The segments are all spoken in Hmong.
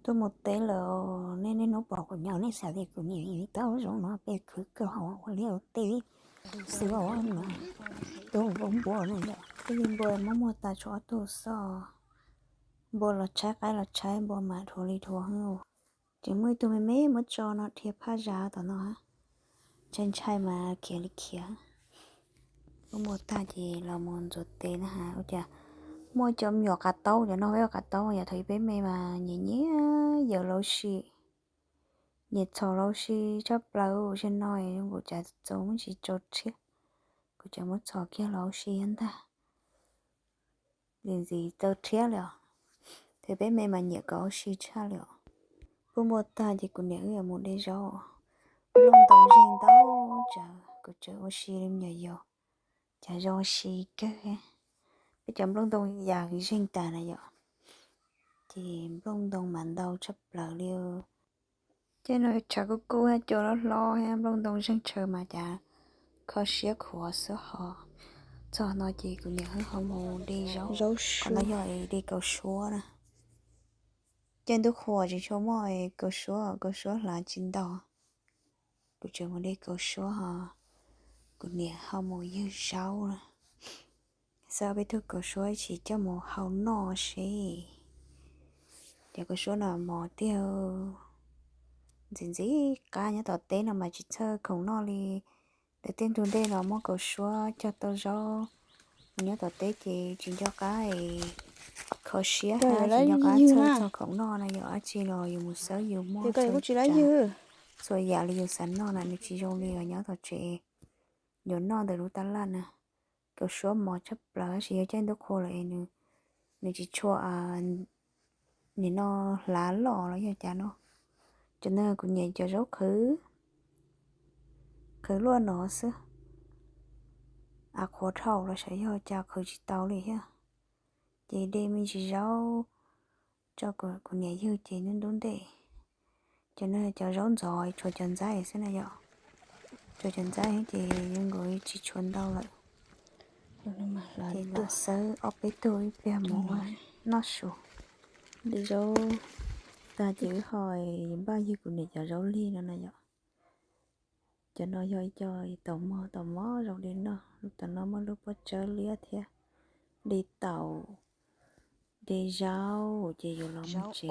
Tuaj mus teb lawm, nej niaj hnub pom kuv nyob nej xav tias kuv niam tau zoo no peb khwv kawg hauv ua liaj ua teb xwb os no. Tuaj ua npua no yom, twb li npua muab muag tas tshuav ob tug xwb. Npua los tshaib qaib los tshaib, npua mas dhuav li dhuav. Ces muaj ib tug me me muab tso no dhia phaj zam tom no, ntshai ntshai mas khiav li khiav. Muab muag tag ces los mus ntxuav tes na has. Ua cas muaj cov me nyuam qav taub, cov no peb ua qav taub yom, thaum ub peb me mas nyiam nyiam yawm los ua si, nyiam txhom los ua si tshaj plaws. Zaum no zoo nkaus cas txaus muab tsis tso rhiab, kuv cas muab txhom kiag los ua si ntag. Ntxim ntxim tau rhiab li os. Thaum peb me mas nyiam kom ua si tshaj li os. Pub npua tag ces kuv niam wb yuav mus de zaub. Nplooj ntoo zeeg ntau, tsam kuv tseem ua si li me nyuam yaus, cas zoo ua si kawg. Peb cov nplooj ntoo yam zeeg tas na yom, ces nplooj ntoo mas ntau tshaj plaws li. Ces no tshav kub kub thiab cua hlob hlob thiab nplooj ntoo zeeg tshaws mas cas kho siab khuav xwb ho. Txog no ces kuv niam wb ho mus de zaub, qhov no yog de kaus suab na. Caij ntuj qhua tsis tshua muaj kaus suab, kaus suab hlav tsis ntau. Kuv tseem mus de kaus suab ho, kuv niam ho mus ywg zaub na. Xav peb tug kaus suab ib chim coj mus hau noj seb. Cov kaus suab no mos tiag, ntxim ntxim qab, nyob tom teb no mas tsis txhawj khoom noj li. Lawv tej ntug ntej no muab kaus suab cog tau zaub, nyob tom teb ces tsis nco qab kho siab thiab tsis nco qab txhawj txog khoom noj na, yog dab tsi los yus mus xawb yus muaj txhua yam li yus xav noj na, nws tsis zoo li nyob tom tsev. Yuav noj ntawm lub tab laj na, kaus suab mos tshaj plaws, tab sis yog caij ntuj qhua lawm es nws tsis tshua, nim no hlav loj los yog cas no. Cov no kuv nyiam cov zaub qhwv, qhwv luaj no xwb. Av qhuav dhau los sav yog cas qhwv tsis tau li thiab. Ces de me ntsis zaub tso, kuv niam ywg ces ntub ntub ntej. Cov no cov zaub ntxov, tshuav cov ntxaib xwb na yom. Tshuav cov ntxaib ces zoo nkaus tsis tshuav ntau lawm. Ces lam xawb ob peb tug ib pliag mus ua noj su. De zaub tag ces wb ho npaj ywg kuv niam cov zaub lig no na yom. Cov no yog ib co tau mog tau mog zoo li no, lub tom no muaj lub pob tsawb liab thiab. De taum, de zaub ces yuav los mus tsev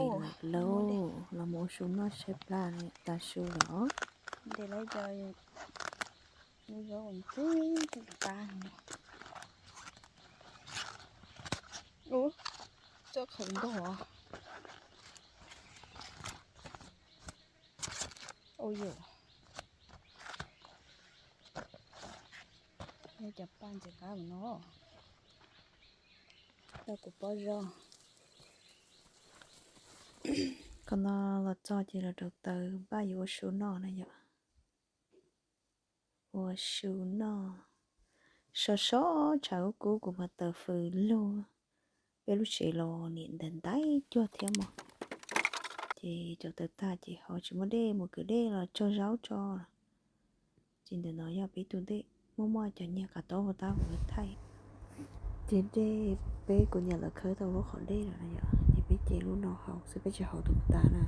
lawm lauj, los mus ua su noj saib plab tas su lawm os. Ub, txoj qhawv ntog. Ua yus, yog cov paj ntxim qab no, tau kuv pob zog. Qhov no los txog ces los rau taws npaj yuav ua su noj na yom. Ua su noj, sov sov tshav kub kub kuv mas taws fws lug. Peb lub tsev los niam ntawd ntais cuag thiab mog. Ces cov taws tag ces ho tsis muaj dej mus kwv dej los tsog zaub tso. Ces ntawm no yog peb tus dej, muaj muaj cov nyiag qav taub ua tab kuv thaij. Ces dej peb kuv niam lawv khawb tau lub qhov dej lawm na yom, ces peb ce lub no haus xwb, peb tsis haus tus tas na.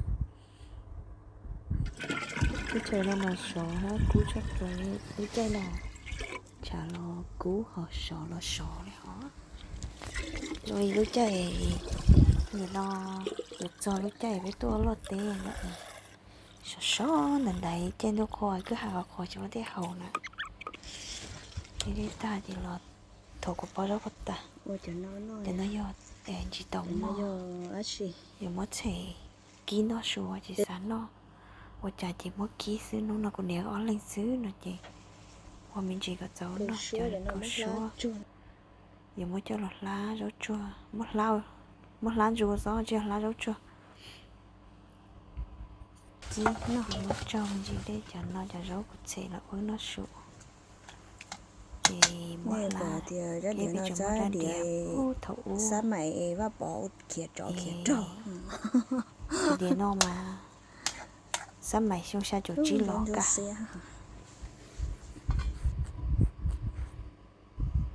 Teb chaws no mas sov hab kub tshaj plaws, lub caij no tshav los kub ho sov los sov li os. Lub caij, nim no yuav txog lub caij peb tuaj luaj teb lawm. Sov sov ntawd ntawd caij ntuj qhua kwj ha qhov qhuas tsis muaj dej haus na. Ces dej tag ces los thov kuv pob zaub pob tas. Cov no yog ntsis tau mog, yuav muab tshem kib noj su ces xav noj ua cas ces muab kib xwb. Hnub no kuv niam ob leeg xwb no ces ua me ntsis kom txaus noj cov kaus suab. Yuav muab coj los hlab zaub tsuag, muab hlab ntsuag xwb tsis yog hlab zaub tsuag. Kib noj, muab tso me ntsis dej, cov no cov zaub kuv tshem los ua noj su. Ces muab hlab, peb tseem muab rab diav ub thaum ub. Xab mais Vaj Pov khiav tsov khiav rog. Diav no mas xab mais xyoo xya caum tsib los kaj.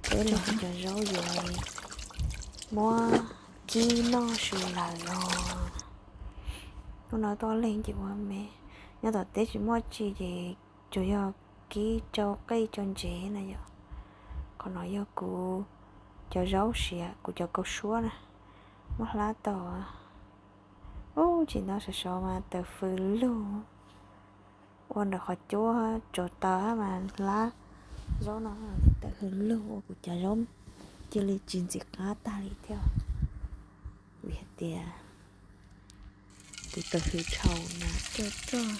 Peb los cov zaub yuav muab kib noj su lawm os. Hnub no tuaj leeg ces ua me, nyob tom teb tsis muaj tsi ces tsuas yog kib tsau qej tsau ntsev na yom. Qhov no yog kuv cov zaub siav, kuv cov kaus suab na, muab hlab tau. Ub, tsis nto sov sov mas taws fws lug, ua nram qhov cuab tsuav taws mas hlab zaub no taws fws lug ua kuv cov zaub cia li tsis ntxim qab tag li thiab. Vim hais tias kuv taws fws dhau na, tsau roj,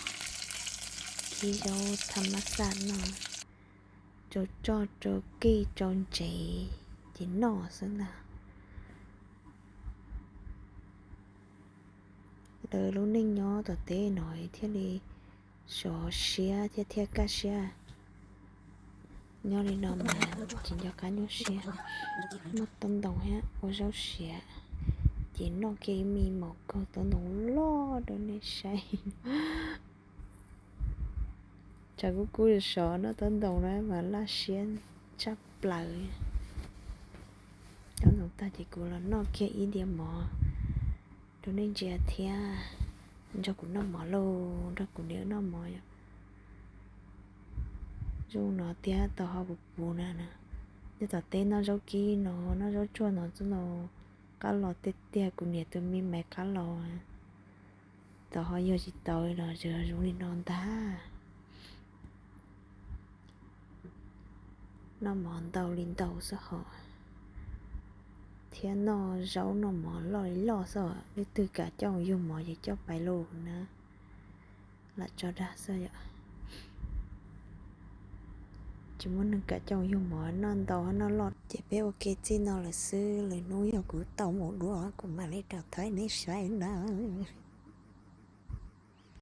kib zaub thab mab xaj no, tsau roj tsau qej tsau ntsev ces noj xwb ntag. Lawv lub neej nyob tom teb no thiaj li sov siab thiab thiaj kaj siab. Nyob li no mas tsis nco qab nyuaj siab. Muaj taub ntoo thiab ua zaub siav, ces noj kiag ib me mos kaug taub ntoo loj rau nej saib. Tshav kub kub sov noj taub ntoo na mas laj siab tshaj plaws. Taub ntoo tag ces kuv los noj kiag ib diav mov rau nej ntsia thiab. Nrog kuv noj mov lauj, nrog kuv niam noj mov yom. Zoo no thiab tau ho puv puv na. Nyob tom teb noj zaub kib no, noj zaub tsuag no txoj no qab los tiag tiag, kuv niam tus me maiv qab los. Tau ho yog tsis tau los tseem zoo li no ntag. Noj mov ntau li ntau xwb hos, thiab noj zaub noj mov loj li loj xwb. Leej twg kam coj mus yug mov ces coj pais lauj na. Lam tso dag xwb yom. Tsis muaj neeg kam coj mus yug mov noj ntau noj loj. Ces peb ua ke txij no lawm xwb, lwm hnub yog kuv tau mus dua kuv mam li rov thaij nej saib nawb.